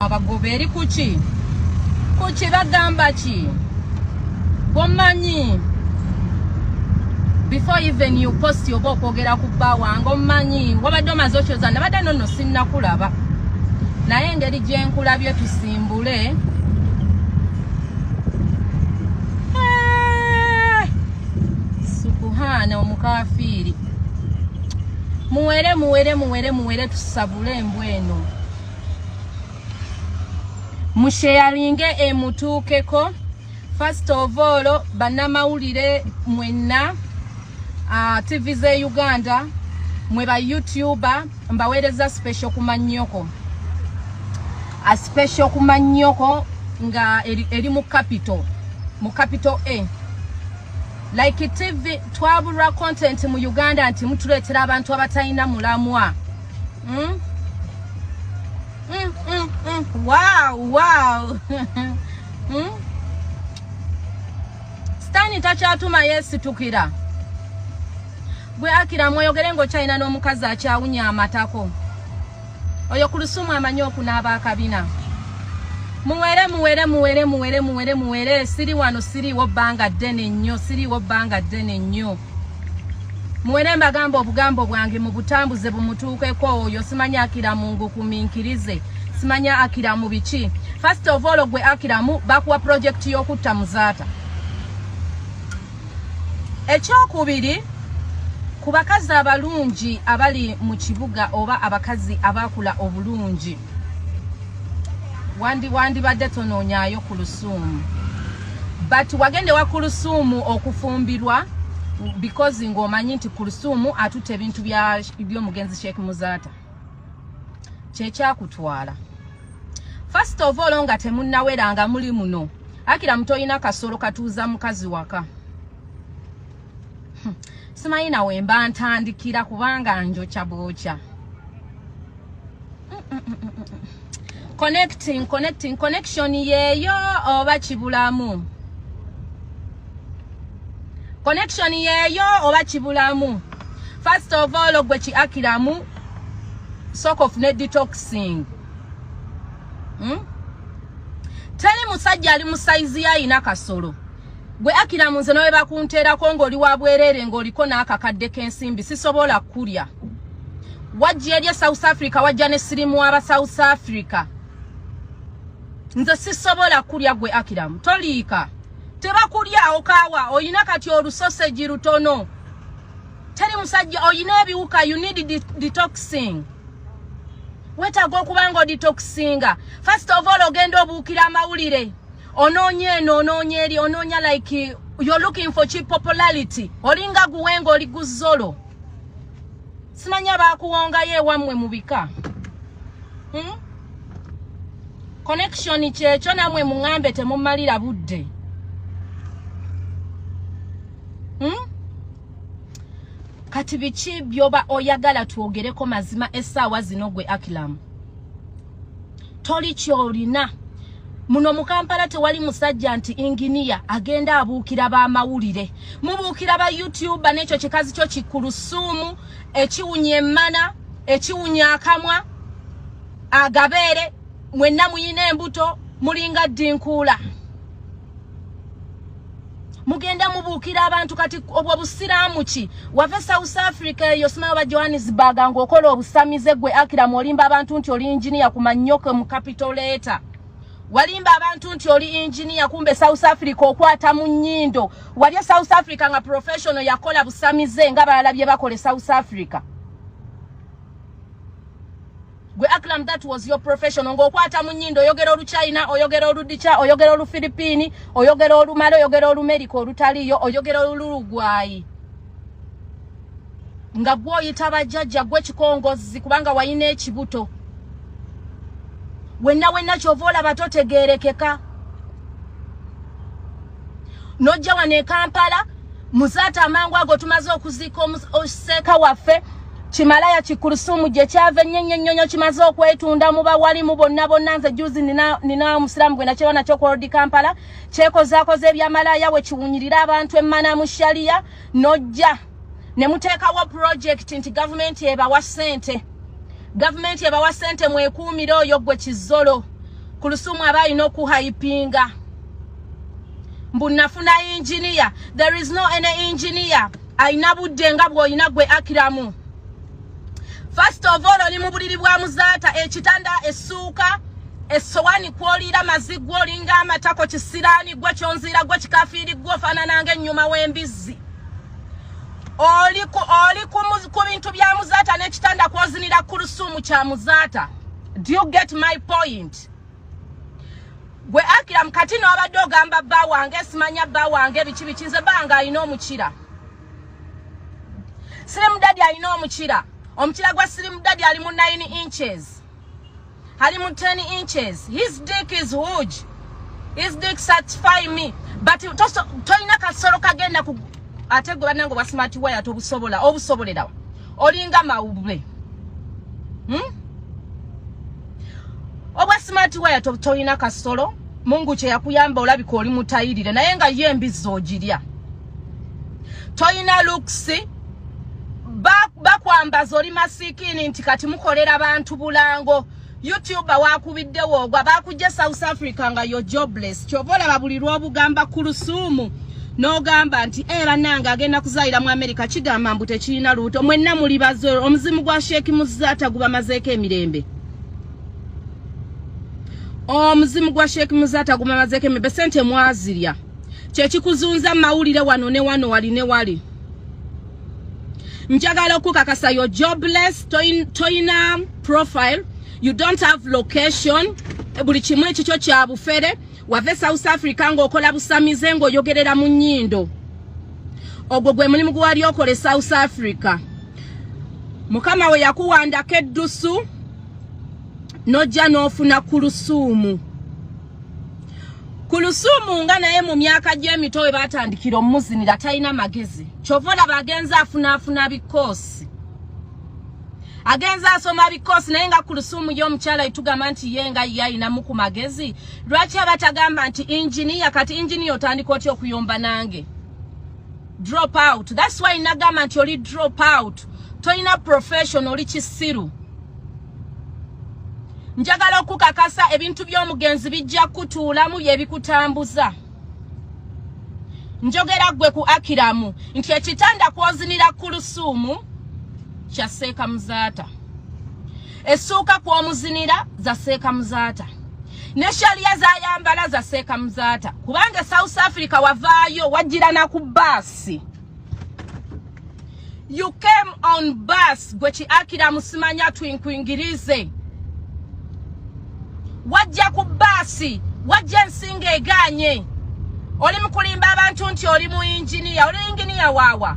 Abagoba eri kuki kuki bagamba ki gomanyi before even you post oba okwogera ku bba wange omumanyi wabadde omaze okyoza nabadde nono sinnakulaba naye engeri gye nkulabye tusimbule eh, sukuhaana omukafiiri muwere muwere muwere muwere tusabule embwa eno musheyalinge emutuukeko first of all bannamawulire mwenna uh, tv ze uganda mwe ba youtuber mbaweereza special ku mannyoko a special ku mannyoko nga eri, eri mu capital mu capital a like tv twabulwa content mu uganda nti mutuleetera abantu abatalina mulamwa mm? Mm. Wow, wow. mm? Sitani takyatuma yesitukira. Gwe akira mweyogere ng'okyalina n'omukazi akyawunya amatako. Oyo ku lusumu amanyi okunaaba akabina. Muwere muwere muwere muwere muwere muwere siri wano siriiwo bbanga ddene nnyo siriiwo bbanga ddene nnyo. Muwere mbagamba obugambo bwange mubutambuze bumutuukeko oyo simanya akiramu ngukuminkirize simanya akiramu biki. First of all gwe akiramu bakuwa project y'okutta Muzaata. Ekyokubiri ku bakazi abalungi abali mu kibuga oba abakazi abakula obulungi wandi wandibadde tonoonyayo ku lusuumu but wagende wa kulusuumu okufumbirwa because ng'omanyi nti kulusuumu atutte ebintu by'omugenzi Sheikh Muzaata kyekyakutwala first of all nga temunnawera nga muli muno akira mutoyina kasolo katuuza mukazi waka simanyi nawe mba ntandikira kubanga njokya bwokya. Connecting, connecting, connection yeeyo oba kibulamu? Connection yeeyo oba kibulamu? First of all gwe ki akiramu sooka ofune detoxing. Hmm? Teri musajja ali mu sayizi yayina kasolo. Gwe akiramu nze nawe bakunteerako ng'oli wa bwereere ng'oliko n'akakadde k'ensimbi sisobola kulya. Wajja eri e South Africa wajja ne sirimu aba South Africa. Nze sisobola kulya gwe akiramu toliika tebakulya okaawa oyina kati olusoseji lutono. Teri musajja oyina ebiwuka you need detoxing. Wetaaga okuba nga odetoxinga. First of all ogenda obuukira amawulire onoonya eno onoonya eri onoonya like you're looking for cheap popularity. Olinga guwenga oli guzolo. Simanya bakuwongayo ewammwe mu bika. Hmm? Connection kyekyo namwe muŋŋambe temumalira budde. Hmm? Kati biki byoba oyagala twogereko mazima essaawa zino gwe Akilamu? Toli kyolina. Muno mu Kampala tewali musajja nti inginiya agenda abuukira b'amawulire. Mubuukira ba YouTuber n'ekyo kikazi kyo kikulusuumu ekiwunya emmana, ekiwunya akamwa, agabeere, mwenna muyina embuto, mulinga ddinkuula. Mugenda mubuukira abantu kati obwo busiraamu ki? Wava e South Africa eyo simanyi oba Johannesburg ng'okola obusamize gwe Akiramu olimba abantu nti oli engineer ku mannyoke mu capital letter. Walimba abantu nti oli engineer kumbe South Africa okwata mu nnyindo. Wali e South Africa nga professional yakola busamize nga balala bye bakola e South Africa. Gwe Akram, that was your profession. Ng'okwata mu nnyindo oyogera Oluchina, oyogera Oludicha, oyogera Olufilipini, oyogera Olumale, oyogera Olumerika olutaliyo, oyogera Olulugwayi. Nga gwe oyita bajjajja gwe kikongozzi kubanga wayina ekibuto. Wenna wenna ky'ova olaba totegeerekeka. N'ojja wano e Kampala, Muzaata amangu ago tumaze okuziika oseeka waffe kimalaya kikulusumu gye kyava ennyo ennyo nnyo kimaze okwetunda mu bawalimu bonna bonna. Nze juzi nina omusiraamu gwe nakyeba nakyo ku Old Kampala kyekozaakoza ebyamalaya we kiwunyirira abantu emmana mu sharia n'ojja ne muteekawo project nti gavumenti ebawa ssente. Gavumenti ebawa ssente mwekuumire oyo gwe kizolo. Kulusumu aba alina okuhypinga mbu nafuna engineer. There is no any engineer alina budde nga bw'olina gwe Akiramu. First of all, oli mu buliri bwa Muzaata, ekitanda, essuuka, essowani kwoliira mazi gwe olinga amatako kisiraani gwe kyonziira gwe kikafiiri gwe ofaanana ng'ennyuma w'embizzi. Oli ku bintu bya Muzaata n'ekitanda kwozinira Kulusumu kya Muzaata. Do you get my point? Gwe Akiramu, kati n'obadde ogamba bba wange simanya bba wange biki biki. Nze banga alina omukira, Slim Daddy alina omukira. Omukira gwa Slim Daddy ali mu 9 inches, ali mu 10 inches. His dick is huge. His dick satisfy me, but tolina kasolo kagenda ku ate gwe bannange obwa smart wire tobusobola, obusobolerawa? Olinga mawube, Obwa smart wire tolina kasolo. Mungu kye yakuyamba olabika oli mutayirire, naye nga ye embizzi ogirya. Toyina looks, bakwambaza oli masikiini nti kati mukolera bantu bulango. YouTuber wakubiddewo ogwa bakujja South Africa nga yo jobless. Kyova olaba buli lw'obugamba Kulusuumu n'ogamba nti e bannange agenda kuzaalira mu America, kigamba mbu tekirina lubuto. Mwenna muli bazo. Omuzimu gwa Sheikh Muzaata gubamazeeko emirembe. Omuzimu gwa Sheikh Muzaata gubamazeeko emirembe. Sente mwazirya, kyekikuzunza mawulire wano ne wano, wali ne wali. Njagala okukakasa yo jobless, toyina profile, you don't have location, buli kimu ekikyo kya bufere. Wave South Africa ng'okola busamize, ng'oyogerera mu nnyindo. Ogwo gwe mulimu gwe wali okola e South Africa. Mukama we yakuwandako eddusu n'ojja n'ofuna Kulusuumu. Kulusuumu nga naye mu myaka gy'emito we baatandikira omuzinira talina magezi. Kyova olaba agenze afunaafuna bikoosi, agenze asoma bikoosi. Naye nga Kulusuumu y'omukyala etugamba nti ye nga ye ayinamu ku magezi, lwaki abatagamba nti engineer? Kati engineer otandika otya okuyomba nange? Drop out. That's why nagamba nti oli drop out, tolina profession, oli kisiru. Njagala okukakasa ebintu by'omugenzi bijja kutuulamu byebikutambuza. Njogera ggwe ku Akiramu nti ekitanda kwozinira Kulusuumu kya Seeka Muzaata, essuuka kw'omuzinira za Seeka Muzaata, ne shaliya zayambala za Seeka Muzaata, kubanga South Africa wavaayo wajjira na ku baasi. You came on bus. Gwe ki Akiramu simanya twinkwingirize, wajja ku baasi, wajja ensinga eganye. Oli mu kulimba abantu nti oli mu inginiya. Oli inginiya waawa,